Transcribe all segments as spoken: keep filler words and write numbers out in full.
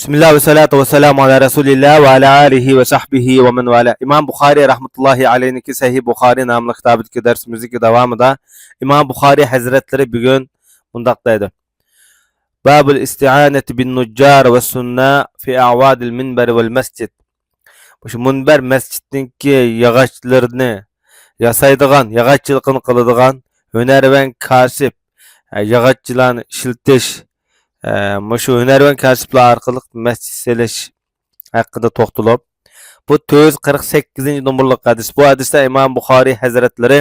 بىسمىللا ۋەسسالاتۇ ۋەسسالامۇ ئالا رەسۇلىللا ۋە ئالا ئالىھى ۋە سەھبىھى ۋە مەن ۋالا. ئىمام بۇخارىي رەھمەتۇللاھى ئەلەيھنىڭكى سەھىھ بۇخارىي ناملىق كىتابىدىكى دەرسىمىزدىكى داۋامىدا ئىمام بۇخارىي ھەزرەتلىرى بۈگۈن مۇنداق دەيدۇ: بابۇل ئىستىئانەتى بىن نۇججار ۋە سۇننا فى ئەۋادىل مىنبەر ۋەل مەسجىد. مۇشۇ مۇنبەر مەسچىتنىڭكى ياغاچلىرىنى ياسايدىغان، ياغاچچىلىقىنى قىلىدىغان ھۈنەرۋەن كاسىپ، ئە، ياغاچچىلارنى ئىشلىتىش، ئە، مۇشۇ ھۈنەرۋەن كاسىپلار ئارقىلىق مەسچىت سېلىش ھەققىدە توختىلىپ، بۇ تۆت يۈز قىرىق سەككىزىنچى نومۇرلۇق ھەدىس. بۇ ھەدىستە ئىمام بۇخارىي ھەزرەتلىرى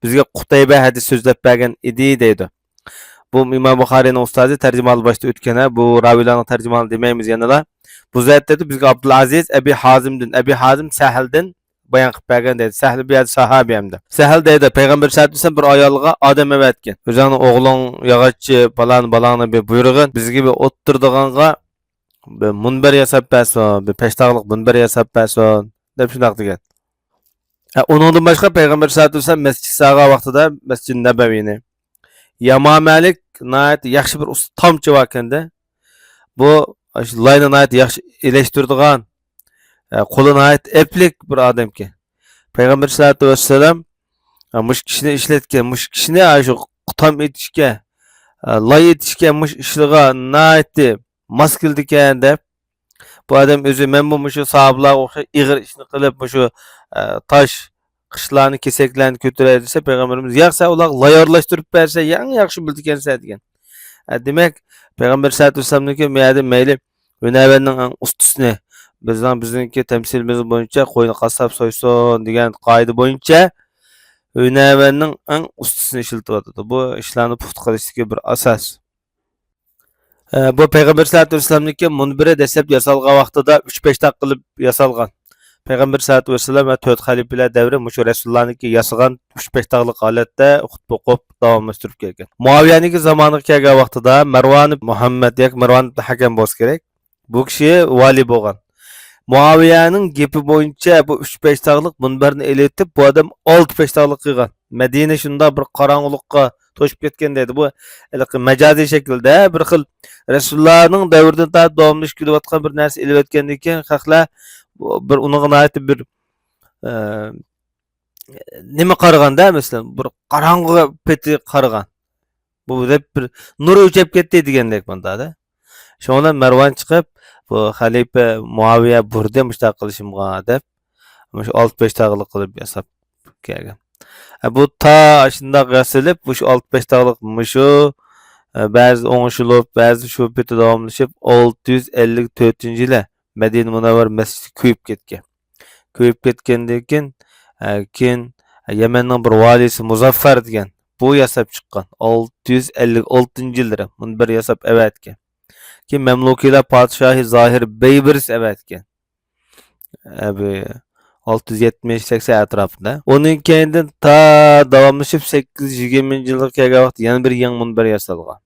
بىزگە قۇتەيبە ھەدىس سۆزلەپ بەرگەن ئىدى دەيدۇ. بۇ ئىمام بۇخارىينىڭ ئۇستازى، تەرجىمىھالى باشتا ئۆتكەن، ھە، بۇ راۋىيلارنىڭ تەرجىمىھالى دېمەيمىز يەنىلا. بۇ زاتتا بىزگە ئابدۇلئازىز ئەبى ھازىمدىن، ئەبى ھازىم سەھلدىن بايان قىلىپ بەرگەن دەيدۇ. سەھل بۇ يەردە ساھابى ئەمدى. سەھل دەيدۇ، پەيغەمبەر سەللەللاھۇ ئەلەيھى ۋەسەللەم بىر ئايالغا ئادەم ئەۋەتكەن. ئۆزۈڭنىڭ ئوغلۇڭ ياغاچچى، پالان بالاڭنى بىر بۇيرۇغىن، بىزگە بىر ئولتۇرىدىغانغا بىر مۇنبەر ياساپ بەرسۇن، بىر پەشتاغلىق مۇنبەر ياساپ بەرسۇن، دەپ شۇنداق دېگەن. ھە، ئۇنىڭدىن باشقا پەيغەمبەر سەللەللاھۇ ئەلەيھى ۋەسەللەم مەسچىت سالغان ۋاقتىدا مەسچىت نەبەۋىنى، يامامەلىك ناھايىتى ياخشى بىر ئۇستا تامچى باركەندە. بۇ شۇ لاينى ناھايىتى ياخشى ئېلىشتۇرىدىغان، ھە، قولى ناھايىتى ئەپلىك بىر ئادەمكەن. پەيغەمبەر سەللەللاھۇ ئەلەيھى ۋەسەللەم، ھە، مۇشۇ كىشىنى ئىشلەتكەن، مۇشۇ كىشىنى، ھە، شۇ تام ئېتىشكە، ھە، لاي ئېتىشكە مۇشۇ ئىشلىغا ناھايىتى ماس كېلىدىكەن دەپ، بۇ ئادەم ئۆزى، مەنمۇ مۇشۇ ساھابىلارغا ئوخشاش ئېغىر ئىشنى قىلىپ، مۇشۇ، ئە، تاش، قىشلارنى، كېسەكلەرنى كۆتۈرەي دېسە، پەيغەمبىرىمىز، ياق، سەن ئۇلارغا لاي ئارىلاشتۇرۇپ بەرسە، يەڭ ياخشى بولىدىكەنسەن دېگەن. ئە، دېمەك، پەيغەمبەر سەللەللاھۇ ئەلەيھى ۋەسەللەمنىڭكى مۇ يەردە مەيلى ھۈنەرۋەننىڭ ئەڭ ئۇستىسىنى، بىزنىڭ، بىزنىڭكى تەمسىلىمىز بويىچە قوينى قاسساپ سويسۇن دېگەن قائىدە بويىچە ھۈنەرۋەننىڭ ئەڭ ئۇستىسىنى ئىشلىتىۋاتىدۇ. بۇ ئىشلارنى پۇختا قىلىشتىكى بىر ئاساس. ئە، بۇ پەيغەمبەر سەللەللاھۇ ئەلەيھى ۋەسەللەمنىڭكى مۇنبىرى دەسلەپ ياسالغان ۋاقتىدا ئۈچ پەشتاق قىلىپ ياسالغان. پەيغەمبەر سەللەللاھۇ ئەلەيھى ۋەسەللەم ۋە تۆت خەلىپىلەر دەۋرى مۇشۇ رەسۇلۇللانىڭكى ياسىغان ئۈچ پەشتاقلىق ھالەتتە خۇتبە ئوقۇپ داۋاملاشتۇرۇپ كەلگەن. مۇئاۋىيەنىڭكى زامانىغا كەلگەن ۋاقتىدا مەرۋان ئىبن مۇھەممەد ياكى مەرۋان ئىبن ھەكەم بولسا كېرەك. بۇ كىشى ۋالىي بولغان. مۇئاۋىيەنىڭ گېپى بويىچە بۇ ئۈچ پەشتاقلىق مۇنبەرنى ئېلىۋېتىپ، بۇ ئادەم ئالتە پەشتاقلىق قىلغان. مەدىنە شۇنداق بىر قاراڭغۇلۇققا توشۇپ كەتكەن دەيدۇ. بۇ ھېلىقى مەجازىي شەكىلدە بىر خىل رەسۇلۇللانىڭ دەۋرىدىن تارتىپ داۋاملىشىپ كېلىۋاتقان بىر نەرسە ئېلىۋەتكەندىن كېيىن خەقلەر بۇ بىر ئۇنىڭغا ناھايىتى بىر، ئە، نېمە قارىغاندا، مەسىلەن، بىر قاراڭغۇ پېتى قارىغان. بۇ دەپ بىر نۇر ئۆچۈپ كەتتى دېگەندەك مۇندادا. شۇڭا مەرۋان چىقىپ، بۇ خەلىپە مۇئاۋىيە بۇيرۇدى مۇشۇنداق قىلىشىمغا دەپ، مۇشۇ ئالتە پەشتاقلىق قىلىپ ياساپ كەلگەن. ئە، بۇ تا شۇنداق ياسىلىپ، مۇشۇ ئالتە پەشتاقلىق مۇشۇ، ئە، بەزى ئوڭشىلىپ، بەزى شۇ پېتى داۋاملىشىپ، ئالتە يۈز ئەللىك تۆتىنچى يىلى مەدىنە مۇنەۋۋەرە مەسچىتى كۆيۈپ كەتكەن. كۆيۈپ كەتكەندىن كېيىن، ئە، كېيىن يەمەننىڭ بىر ۋالىيسى مۇزەففەر دېگەن، بۇ ياساپ چىققان. ئالتە يۈز ئەللىك ئالتىنچى يىللىرى مۇنبەر ياساپ ئەۋەتكەن. كېيىن مەملۇكىيلار پادىشاھى زاھىر بەيبىرىس ئەۋەتكەن. ئە، بۇ ئالتە يۈز يەتمىش سەكسەن ئەتراپىدا. ئۇنىڭ كەينىدىن تا داۋاملىشىپ سەككىز يۈز يىگىرمىنچى يىلغا كەلگەن ۋاقىت يەنە بىر يېڭى مۇنبەر ياسالغان.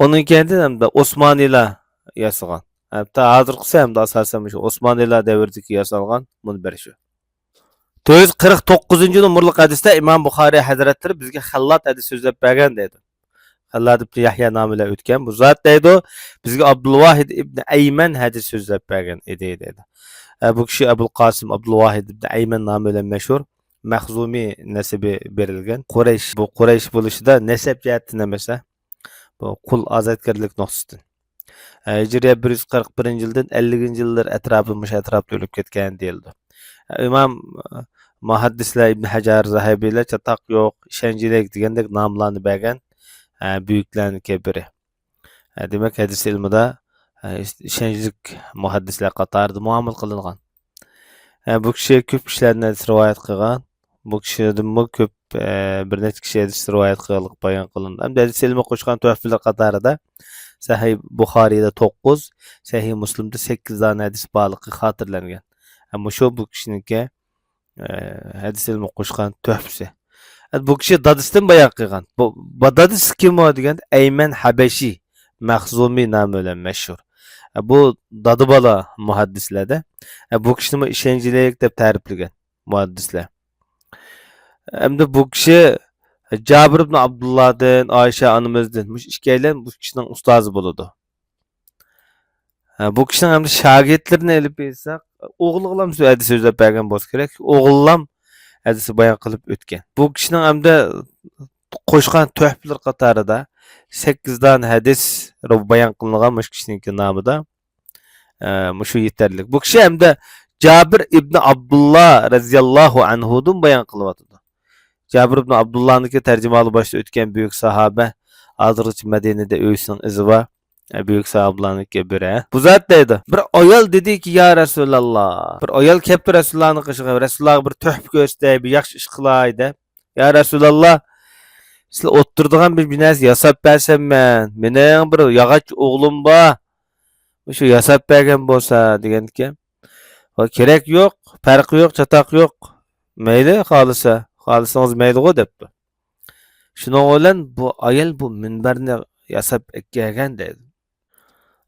ئۇنىڭ كەينىدىن ھەمدە ئوسمانىيلار ياسىغان. ھەتتا ھازىرقىسى ھەمدە ئاساسەن مۇشۇ ئوسمانىيلار دەۋرىدىكى ياسالغان مۇنبەر شۇ. تۆت يۈز قىرىق توققۇزىنچى نومۇرلۇق ھەدىستە ئىمام بۇخارىي ھەزرەتلىرى بىزگە خەللات ھەدىس سۆزلەپ بەرگەن دەيدۇ. خەللات ئىبن يەھيا نامى بىلەن ئۆتكەن. بۇ زات دەيدۇ، بىزگە ئابدۇلۋاھىد ئىبن ئەيمەن ھەدىس سۆزلەپ بەرگەن ئىدى دەيدۇ. ئە، بۇ كىشى ئەبۇل قاسىم ئابدۇلۋاھىد ئىبن ئەيمەن نامى بىلەن مەشھۇر. مەخزۇمى نەسىبى بېرىلگەن. قۇرەيش، بۇ قۇرەيش بولۇشىدا نەسەب جەھەتتىن ئەمەس، ھە. بۇ قۇل ئازادكارلىق نۇقتىسىدىن. ئە، ھىجرىيە بىر يۈز قىرىق بىرىنچى يىلدىن ئەللىكىنچى يىللار ئەتراپىدا مۇشۇ ئەتراپتا ئۆلۈپ كەتكەن دېيىلىدۇ. ئە، ئىمام، ئە، مۇھەددىسلەر ئىبن ھەجەر، زەھەبىيلەر چاتاق يوق، ئىشەنچلىك دېگەندەك ناملارنى بەرگەن، ئە، بۈيۈكلەرنىڭكى بىرى. ئە، دېمەك، ھەدىس ئىلمىدا، ئە، ئىشەنچلىك مۇھەددىسلەر قاتارىدا مۇئامىلە قىلىنغان. ئە، بۇ كىشى كۆپ كىشىلەردىن ھەدىس رىۋايەت قىلغان. بۇ كىشىدىنمۇ كۆپ، ئە، بىر نەچچە كىشى ھەدىس رىۋايەت قىلغانلىقى بايان قىلىنىدۇ. ھەمدە ھەدىس ئىلمى قوشقان تۆھپىلىرى قاتارىدا سەھىھ بۇخارىيدا توققۇز، سەھىھ مۇسلىمدا سەككىز دانە ھەدىس بارلىقى خاتىرىلەنگەن. ھە، مۇشۇ بۇ كىشىنىڭكى، ئە، ھەدىس ئىلمى قوشقان تۆھپىسى. ھە، بۇ كىشى دادىسىدىن بايان قىلغان. بۇ، بۇ دادىسى كىم ئۇ دېگەندە، ئەيمەن ھەبەشى، مەخزۇمى نامى بىلەن مەشھۇر. ھە، بۇ دادا بالا مۇھەددىسلەردە. ھە، بۇ كىشىنىمۇ ئىشەنچلىك دەپ تەرىپلىگەن مۇھەددىسلەر. ئەمدى بۇ كىشى جابىر ئىبن ئابدۇللادىن، ئائىشە ئانىمىزدىن، مۇشۇ ئىككىيلەن بۇ كىشىنىڭ ئۇستازى بولىدۇ. ھە، بۇ كىشىنىڭ ئەمدى شاگىرتلىرىنى ئېلىپ ئېيتساق، ئوغلىغىلام شۇ ھەدىس سۆزلەپ بەرگەن بولسا كېرەك. ئوغلىلام ھەدىسنى بايان قىلىپ ئۆتكەن. بۇ كىشىنىڭ ئەمدى قوشقان تۆھپىلىرى قاتارىدا سەككىز دانە ھەدىس بايان قىلىنغان مۇشۇ كىشىنىڭكى نامىدا. ئە، مۇشۇ يېتەرلىك. بۇ كىشى ھەمدە جابىر ئىبنى ئابدۇللا رەزىياللاھۇ ئەنھۇدىن بايان قىلىۋاتىدۇ. جابىر ئىبنى ئابدۇللانىڭكى تەرجىمىھالى باشتا ئۆتكەن بۈيۈك ساھابە، ھازىرغىچە مەدىنىدە ئۆيىسىنىڭ ئىزى بار. ئە، بۈيۈك ساھابىلارنىڭكى بىرى. بۇ زات دەيدۇ، بىر ئايال دېدىكى، يا رەسۇلاللا، بىر ئايال كەپتۇ رەسۇلۇللانىڭ قېشىغا، رەسۇلۇللاغا بىر تۆھپە كۆرسىتەي، بىر ياخشى ئىش قىلاي دەپ. يا رەسۇلاللا، سىلەر ئولتۇرىدىغان بىر، بىر نەرسە ياساپ بەرسەم مەن، مېنىڭ بىر ياغاچ ئوغلۇم بار، مۇشۇ ياساپ بەرگەن بولسا دېگەنىكەن. ۋە كېرەك يوق، پەرقى يوق، چاتاق يوق. مەيلى، خالىسا، خالىسىڭىز مەيلىغۇ دەپتۇ. شۇنىڭ بىلەن بۇ ئايال بۇ مىنبەرنى ياساپ ئەكەلگەن دەيدۇ.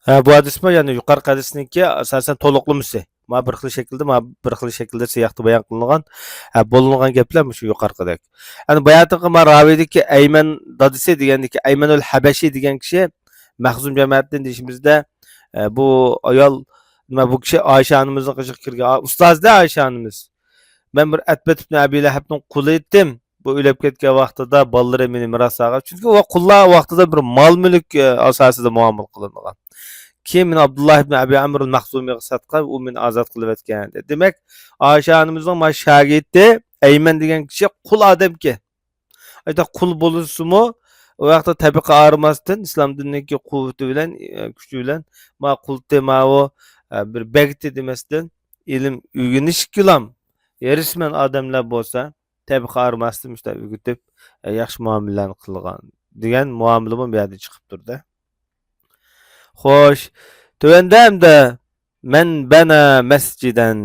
ھە، بۇ ھەدىسمۇ يەنە يۇقىرىقى ھەدىسنىڭكى ئاساسەن تولۇقلىمىسى. ما بىر خىل شەكىلدە، ما بىر خىل شەكىلدە سىياقتا بايان قىلىنغان، ھە، بولۇنغان گەپلەر مۇشۇ يۇقىرىقىدەك. يەنى باياتىنقى ما راۋىدىكى ئەيمەن دادىسى دېگەندىكى ئەيمەنۇل ھەبەشى دېگەن كىشى مەخزۇم جەمەتتىن دېيىشىمىزدە، ئە، بۇ ئايال، نېمە، بۇ كىشى ئائىشە ئانىمىزنىڭ قېشىغا كىرگەن. ئا، ئۇستازى ئائىشە ئانىمىز. مەن بىر ئەتبەت ئىبنى ئەبى لەھەبنىڭ قۇلى ئىدىم. بۇ ئۆلۈپ كەتكەن ۋاقتىدا بالىلىرى مېنى مىراس ئالغان. چۈنكى ئۇ قۇللار ۋاقتىدا بىر مال-مۈلۈك، ئە، ئاساسىدا مۇئامىلە قىلىنغان. كېيىن مېنى ئابدۇللا ئىبنى ئەبى ئەمرۇل مەخزۇمىيغا ساتقان، ئۇ مېنى ئازاد قىلىۋەتكەن. دېمەك، ئائىشە ئانىمىزنىڭ ما شاگىرتى ئەيمەن دېگەن كىشى قۇل ئادەمكەن. ئايتا قۇل بولسىمۇ، ئۇ ۋاقىتتا تەبىقە ئايرىماستىن، ئىسلام دىنىنىڭكى قۇۋۋىتى بىلەن، ئە، كۈچى بىلەن، ما قۇلتى، ماۋۇ، ئە، بىر بەگتى دېمەستىن، ئىلىم ئۆگىنىشكىلام ھېرىسمەن ئادەملەر بولسا، تەبىقە ئايرىماستىن مۇشۇنداق ئۆگىتىپ، ئە، ياخشى مۇئامىلىلەرنى قىلغان دېگەن مۇئامىلىمۇ بۇ يەردە چىقىپ تۇرىدۇ. خوش، تۆۋەندە ئەمدى مەن بەنا مەسجىدەن،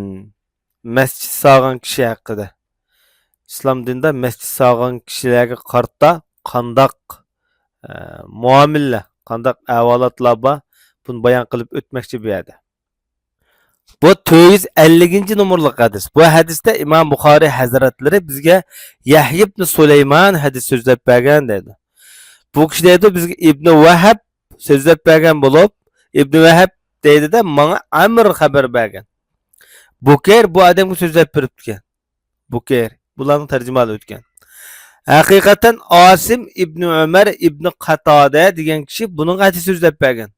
مەسچىت سالغان كىشى ھەققىدە. ئىسلام دىنىدا مەسچىت سالغان كىشىلەرگە قارىتا قانداق، ئە، مۇئامىلە، قانداق ئەھۋالاتلار بار، بۇنى بايان قىلىپ ئۆتمەكچى بۇ يەردە. بۇ تۆت يۈز ئەللىكىنچى نومۇرلۇق ھەدىس. بۇ ھەدىستە ئىمام بۇخارىي ھەزرەتلىرى بىزگە يەھيا ئىبنى سۇلەيمان ھەدىس سۆزلەپ بەرگەن دەيدۇ. بۇ كىشى دەيدۇ، بىزگە ئىبنى ۋەھەب سۆزلەپ بەرگەن بولۇپ، ئىبنى ۋەھەب دەيدۇ-دە، ماڭا ئەمر خەۋەر بەرگەن. بۇكەير بۇ ئادەمگە سۆزلەپ بېرىپتىكەن. بۇكەير. بۇلارنىڭ تەرجىمىھالى ئۆتكەن. ھەقىقەتەن ئاسىم ئىبنى ئۆمەر ئىبنى قاتادە دېگەن كىشى بۇنىڭغا ھەدىس سۆزلەپ بەرگەن.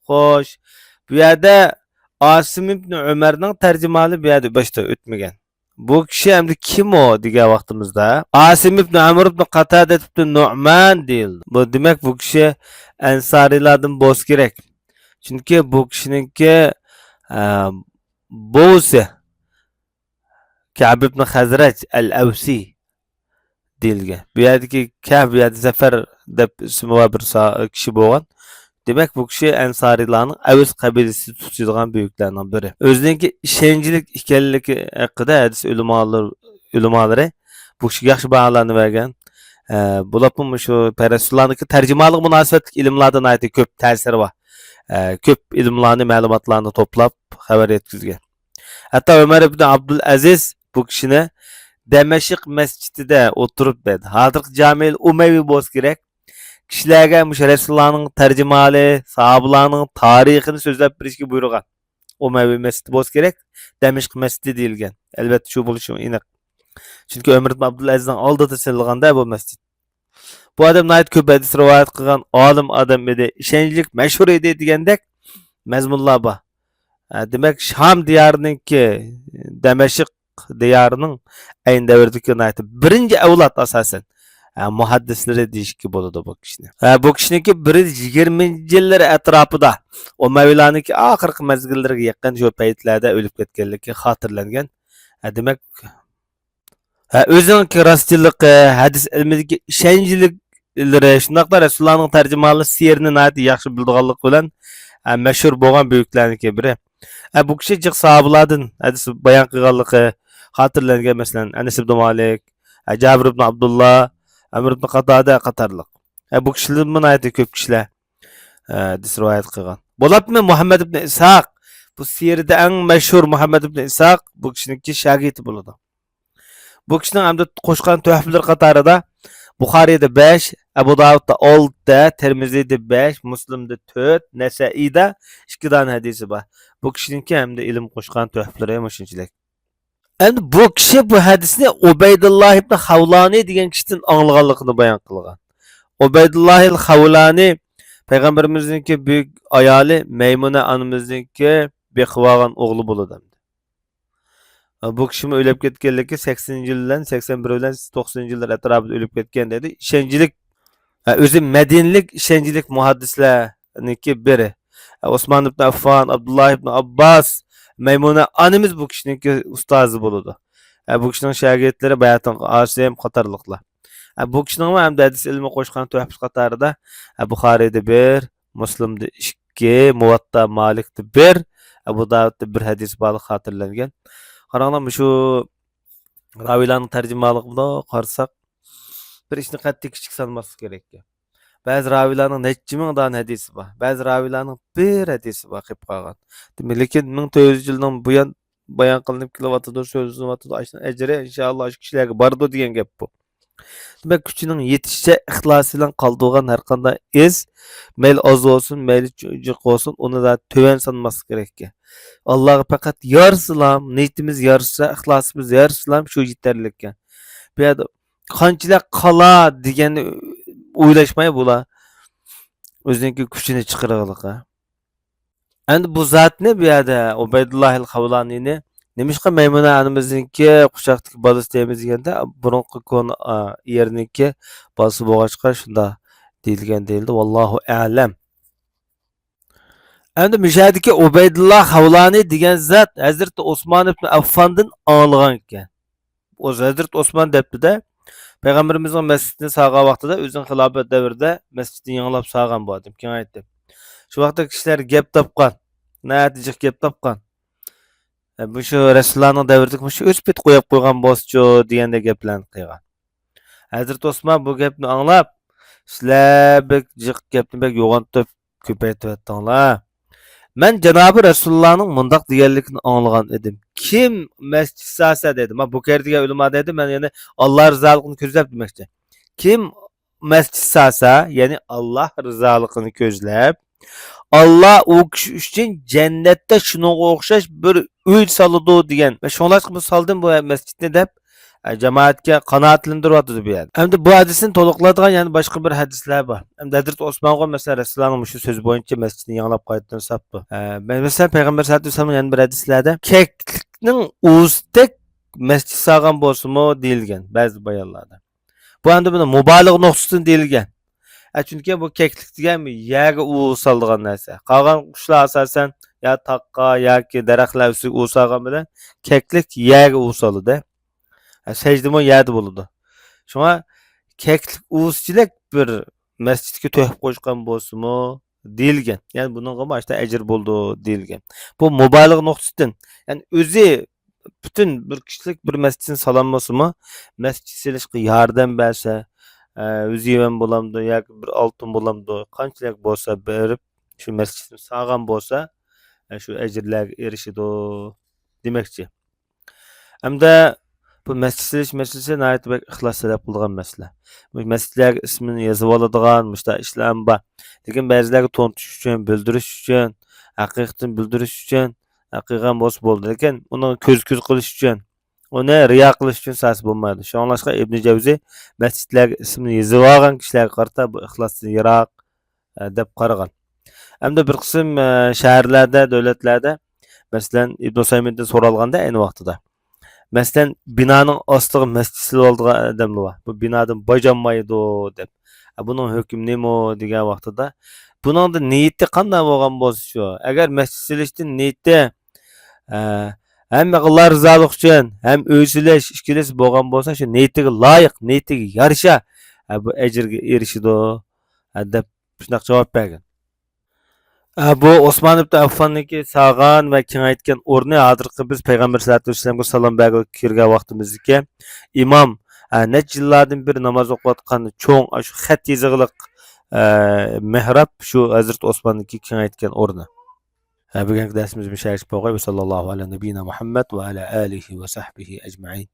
خوش، بۇ يەردە ئاسىم ئىبنى ئۆمەرنىڭ تەرجىمىھالى بۇ يەردە باشتا ئۆتمىگەن. بۇ كىشى ئەمدى كىم ئۇ دېگەن ۋاقتىمىزدا، ئاسىم ئىبنى ئەمر ئىبنى قاتادە ئىبنى نۇئمان دېيىلدى. بۇ دېمەك، بۇ كىشى ئەنسارىيلاردىن بولسا كېرەك. چۈنكى بۇ كىشىنىڭكى، ئە، بوۋىسى كەب ئىبنى خەزرەج ئەل ئەۋسى دېيىلگەن. بۇ يەردىكى كەب، بۇ يەردە زەفەر دەپ ئىسمى بار بىر سا-، كىشى بولغان. دېمەك، بۇ كىشى ئەنسارىيلارنىڭ ئەۋس قەبىلىسى تۇتىدىغان بۈيۈكلەرنىڭ بىرى. ئۆزىنىڭكى ئىشەنچلىك ئىكەنلىكى ھەققىدە ھەدىس ئۆلىمالىرى، ئۆلىمالىرى بۇ كىشىگە ياخشى باھالارنى بەرگەن. ئە، بولۇپمۇ مۇشۇ پەرەسۇللارنىڭكى تەرجىمانلىقى مۇناسىۋەتلىك ئىلىملاردا ناھايىتى كۆپ تەسىرى بار. ئە، كۆپ ئىلىملارنى، مەلۇماتلارنى توپلاپ خەۋەر يەتكۈزگەن. ھەتتا ئۆمەر ئىبنى ئابدۇلئەزىز بۇ كىشىنى دەمەشق مەسچىتىدە ئولتۇرۇپ دەيدۇ. ھازىرقى جامىئىل ئۇمەۋى بولسا كېرەك، كىشىلەرگە مۇشۇ رەسۇلۇللانىڭ تەرجىمىھالى، ساھابىلارنىڭ تارىخىنى سۆزلەپ بېرىشكە بۇيرۇغان. ئۇمەۋى مەسچىتى بولسا كېرەك، دەمەشق مەسچىتى دېيىلگەن. ئەلۋەتتە، شۇ بولۇشى ئېنىق. چۈنكى ئۆمەر ئىبن ئابدۇلئەزىزنىڭ ئالدىدا سېلىنغاندا بۇ مەسچىت. بۇ ئادەم ناھايىتى كۆپ ھەدىس رىۋايەت قىلغان ئالىم ئادەم ئىدى، ئىشەنچلىك، مەشھۇر ئىدى دېگەندەك مەزمۇنلار بار. ھە، دېمەك، شام دىيارىنىڭكى، دەمەشق دىيارىنىڭ ئەينى دەۋردىكى ناھايىتى بىرىنچى ئەۋلاد ئاساسەن، ھە، مۇھەددىسلىرى دېيىشكە بولىدۇ بۇ كىشىنى. ھە، بۇ كىشىنىڭكى بىر يۈز يىگىرمىنچى يىللىرى ئەتراپىدا ئۇمەۋىيلارنىڭكى ئاخىرقى مەزگىللىرىگە يېقىن شۇ پەيتلەردە ئۆلۈپ كەتكەنلىكى خاتىرىلەنگەن. ھە، دېمەك، ھە، ئۆزىنىڭكى راستچىللىقى، ھەدىس ئىلمىدىكى ئىشەنچلىكلىرى، شۇنداقلا رەسۇلۇللانىڭ تەرجىمىھالى سىيىرىنى ناھايىتى ياخشى بىلىدىغانلىقى بىلەن، ھە، مەشھۇر بولغان بۈيۈكلەرنىڭكى بىرى. ھە، بۇ كىشى جىق ساھابىلاردىن ھەدىس بايان قىلغانلىقى خاتىرىلەنگەن، مەسىلەن، ئەنەس ئىبنى مالىك، ھە، جابىر ئىبنى ئابدۇللا، ئەمر ئىبنى قاتادە قاتارلىق. ھە، بۇ كىشىلەردىنمۇ ناھايىتى كۆپ كىشىلەر، ھە، ھەدىس رىۋايەت قىلغان. بولۇپمۇ مۇھەممەد ئىبنى ئىسھاق، بۇ سىيىرىدە ئەڭ مەشھۇر مۇھەممەد ئىبنى ئىسھاق بۇ كىشىنىڭكى شاگىرتى بولىدۇ. بۇ كىشىنىڭ ئەمدى قوشقان تۆھپىلىرى قاتارىدا بۇخارىيدا بەش، ئەبۇ داۋۇدتا ئالتە، تىرمىزىدە بەش، مۇسلىمدا تۆت، نەسەئىيدا ئىككى دانە ھەدىسى بار. بۇ كىشىنىڭكى ھەمدە ئىلىم قوشقان تۆھپىلىرى مۇشۇنچىلىك. ئەمدى بۇ كىشى بۇ ھەدىسنى ئۇبەيدۇللا ئىبن خەۋلانى دېگەن كىشىدىن ئاڭلىغانلىقىنى بايان قىلغان. ئۇبەيدۇللا خەۋلانى پەيغەمبىرىمىزنىڭكى بۈيۈك ئايالى مەيمۇنە ئانىمىزنىڭكى بېقىۋالغان ئوغلى بولىدۇ. بۇ كىشىمۇ ئۆلۈپ كەتكەنلىكى سەكسىنىنچى يىل بىلەن، سەكسەن بىر بىلەن توقسىنىنچى يىللار ئەتراپىدا ئۆلۈپ كەتكەن دەيدۇ. ئىشەنچلىك، ھە، ئۆزى مەدىنىلىك، ئىشەنچلىك مۇھەددىسلەرنىڭكى بىرى. ھە، ئوسمان ئىبن ئەففان، ئابدۇللا ئىبن ئابباس، مەيمۇنە ئانىمىز بۇ كىشىنىڭكى ئۇستازى بولىدۇ. ھە، بۇ كىشىنىڭ شاگىرتلىرى باياتىنقى ئاسىم قاتارلىقلار. ھە، بۇ كىشىنىڭمۇ ھەمدە ھەدىس ئىلمى قوشقان تۆھپىسى قاتارىدا، ھە، بۇخارىيدا بىر، مۇسلىمدا ئىككى، مۇۋەتتا مالىكتا بىر، ئەبۇ داۋۇدتا بىر ھەدىس بارلىقى خاتىرىلەنگەن. قاراڭلار، مۇشۇ راۋىيلارنىڭ تەرجىمىھالىغا بۇنداق قارىساق، بىر ئىشنى قەتئىي كىچىك سانىماسلىق كېرەك. بەزى راۋىيلارنىڭ نەچچە مىڭ دانە ھەدىسى بار، بەزى راۋىيلارنىڭ بىر ھەدىسى بار قېلىپ قالغان. دېمەك، لېكىن مىڭ تۆت يۈز يىلدىن بۇيان بايان قىلىنىپ كېلىۋاتىدۇ، سۆزلىنىۋاتىدۇ، ئاشۇنىڭ ئەجرى ئىنشائاللا ئاشۇ كىشىلەرگە بارىدۇ دېگەن گەپ بۇ. دېمەك، كۈچىنىڭ يېتىشىچە ئىخلاسى بىلەن قالدۇرغان ھەر قانداق ئىز، مەيلى ئاز بولسۇن، مەيلى جىق بولسۇن، ئۇنى تۆۋەن سانىماسلىق كېرەك ئىكەن. ئاللاغا پەقەت يارىسىلام، نىيىتىمىز يارىسا، ئىخلاسىمىز يارىسىلام شۇ يېتەرلىك ئىكەن. بۇ يەردە قانچىلىك قالا دېگەننى ئويلاشماي بۇلار ئۆزىنىڭكى كۈچىنى چىقىرغىلىقى. ئەمدى بۇ زاتنى بۇ يەردە ئۇبەيدۇللاھىل خەۋلانىنى نېمىشقا مەيمۇنە ئانىمىزنىڭكى قۇچاقتىكى بالىسى دەيمىز دېگەندە، بۇرۇنقى كونا، ئا، ئېرىنىڭكى بالىسى بولغاچقا شۇنداق دېيىلگەن دېيىلدى. ۋاللاھۇ ئەلەم. ئەمدى مۇشەدىكى ئۇبەيدۇللا خەۋلانى دېگەن زات ھەزرىتى ئوسمان ئىبن ئەففاندىن ئاڭلىغان ئىكەن. ئۇ ھەزرىتى ئوسمان دەپتۇ-دە، پەيغەمبىرىمىزنىڭ مەسچىتىنى سالغان ۋاقتىدا، ئۆزىنىڭ خىلاپەت دەۋرىدە مەسچىتنى يېڭىلاپ سالغان بۇ ئادەم، كېڭەيتىپ. شۇ ۋاقىتتا كىشىلەر گەپ تاپقان، ناھايىتى جىق گەپ تاپقان. ئە، مۇشۇ رەسۇلۇللانىڭ دەۋرىدىكى مۇشۇ ئۆز پېتى قويۇپ قويغان بولسىچۇ دېگەندەك گەپلەرنى قىلغان. ھەزرىتى ئوسمان بۇ گەپنى ئاڭلاپ، سىلەر بەك جىق گەپنى بەك يوغان تۇتۇپ كۆپەيتىۋەتتىڭلار. مەن جانابى رەسۇلۇللانىڭ مۇنداق دېگەنلىكىنى ئاڭلىغان ئىدىم. كىم مەسچىت سالسا دەيدۇ. مانا بۇ كەردىگە ئۆلىما دەيدۇ. مەن يەنى ئاللا رىزالىقىنى كۆزلەپ دېمەكچى. كىم مەسچىت سالسا، يەنى ئاللا رىزالىقىنى كۆزلەپ، ئاللا ئۇ كىشى ئۈچۈن جەننەتتە شۇنىڭغا ئوخشاش بىر ئۆي سالىدۇ دېگەن. مەن شۇڭلاشقا بۇ سالدىم بۇ مەسچىتنى دەپ، ئە، جامائەتكە قانائەتلەندۈرۈۋاتىدۇ بۇ يەردە. ئەمدى بۇ ھەدىسنى تولۇقلايدىغان يەنە باشقا بىر ھەدىسلەر بار. ئەمدى ھەزرىتى ئوسمانغا، مەسىلەن، رەسۇلۇللانىڭ مۇشۇ سۆزى بويىچە مەسچىتنى يېڭىلاپ قايتىدىن ساپتۇ. ئە، مەسىلەن، پەيغەمبەر سەللەللاھۇ ئەلەيھى ۋەسەللەم يەنە بىر ھەدىسلەردە كەكلىكنىڭ ئۇۋىسىدەك مەسچىت سالغان بولسىمۇ دېيىلگەن بەزى بايانلاردا. بۇ ئەمدى بۇنى مۇبالىغە نۇقتىسىدىن دېيىلگەن. ئە، چۈنكى بۇ كەكلىك دېگەن يەرگە ئۇۋا سالىدىغان نەرسە. قالغان قۇشلار ئاساسەن يا تاغقا ياكى دەرەخلەر ئۈستىگە ئۇۋا سالغان بىلەن كەكلىك يەرگە ئۇۋا سالىدۇ. ئە، سەجدىمۇ يەردە بولىدۇ. شۇڭا كەكلىك ئۇۋىسىچىلىك بىر مەسچىتكە تۆھپە قوشقان بولسىمۇ دېيىلگەن. يەنى بۇنىڭغىمۇ ئاشتا ئەجىر بولىدۇ دېيىلگەن. بۇ مۇبالىغە نۇقتىسىدىن، يەنى ئۆزى پۈتۈن بىر كىشىلىك بىر مەسچىتنى سالالمىسىمۇ، مەسچىت سېلىشقا ياردەم بەرسە، ئە، ۋەزىپەم بولامدۇ ياكى بىر ئالتۇن بولامدۇ، قانچىلىك بولسا بېرىپ، شۇ مەسچىتنى سالغان بولسا، ئە، شۇ ئەجىرلەرگە ئېرىشىدۇ دېمەكچى. ھەمدە بۇ مەسچىت سېلىش مەسىلىسى ناھايىتى بەك ئىخلاس تەلەپ قىلىدىغان مەسىلە. بۇ مەسچىتلەرگە ئىسمىنى يېزىۋالىدىغان مۇشۇنداق ئىشلارمۇ بار. لېكىن بەزىلەرگە تونۇتۇش ئۈچۈن، بىلدۈرۈش ئۈچۈن، ھەقىقىتىنى بىلدۈرۈش ئۈچۈن، ھە، قىلغان بولسا بولىدۇ. لېكىن ئۇنى كۆز-كۆز قىلىش ئۈچۈن، ئۇنى رىيا قىلىش ئۈچۈن سالسا بولمايدۇ. شۇڭلاشقا ئىبنى جەۋزى مەسچىتلەرگە ئىسمىنى يېزىۋالغان كىشىلەرگە قارىتا بۇ ئىخلاستىن يىراق، ئە، دەپ قارىغان. ئەمدى بىر قىسىم، ئە، شەھەرلەردە، دۆلەتلەردە، مەسىلەن، ئىبن ئۇسەيمىندىن سورالغاندا ئەينى ۋاقتىدا، مەسىلەن، بىنانىڭ ئاستىغا مەسچىت سېلىۋالىدىغان ئادەملەر بار. بۇ بىنادىن باجانمايدۇ دەپ. ئە، بۇنىڭ ھۆكمى نېمە دېگەن ۋاقتىدا، بۇنىڭدا نىيىتى قانداق بولغان بولسا شۇ. ئەگەر مەسچىت سېلىشتىن نىيىتى، ئە، ھەم ئاللا رىزالىقى ئۈچۈن، ھەم ئۆي سېلىش ئىككىلىسى بولغان بولسا، شۇ نىيىتىگە لايىق، نىيىتىگە يارىشا، ئە، بۇ ئەجىرگە ئېرىشىدۇ، ئە، دەپ شۇنداق جاۋاب بەرگەن. ئە، بۇ ئوسمان ئىبن ئەففاننىڭكى سالغان ۋە كېڭەيتكەن ئورنى ھازىرقى بىز پەيغەمبەر سەللەللاھۇ ئەلەيھى ۋەسەللەمگە سالام بەرگىلى كىرگەن ۋاقتىمىزدىكى ئىمام، ئە، نەچچە يىللاردىن بېرى ناماز ئوقۇۋاتقان چوڭ، ئاشۇ خەت يېزىقلىق، ئە، مېھراب شۇ ھەزرىتى ئوسماننىڭكى كېڭەيتكەن ئورنى. ئە، بۈگۈنكى دەرسىمىز مۇشۇ يەرگىچە بولغاي. ۋە ساللاللاھۇ ئەلا نەبىييىنا مۇھەممەد ۋە ئەلا ئالىھى ۋە سەھبىھى ئەجمەئىن.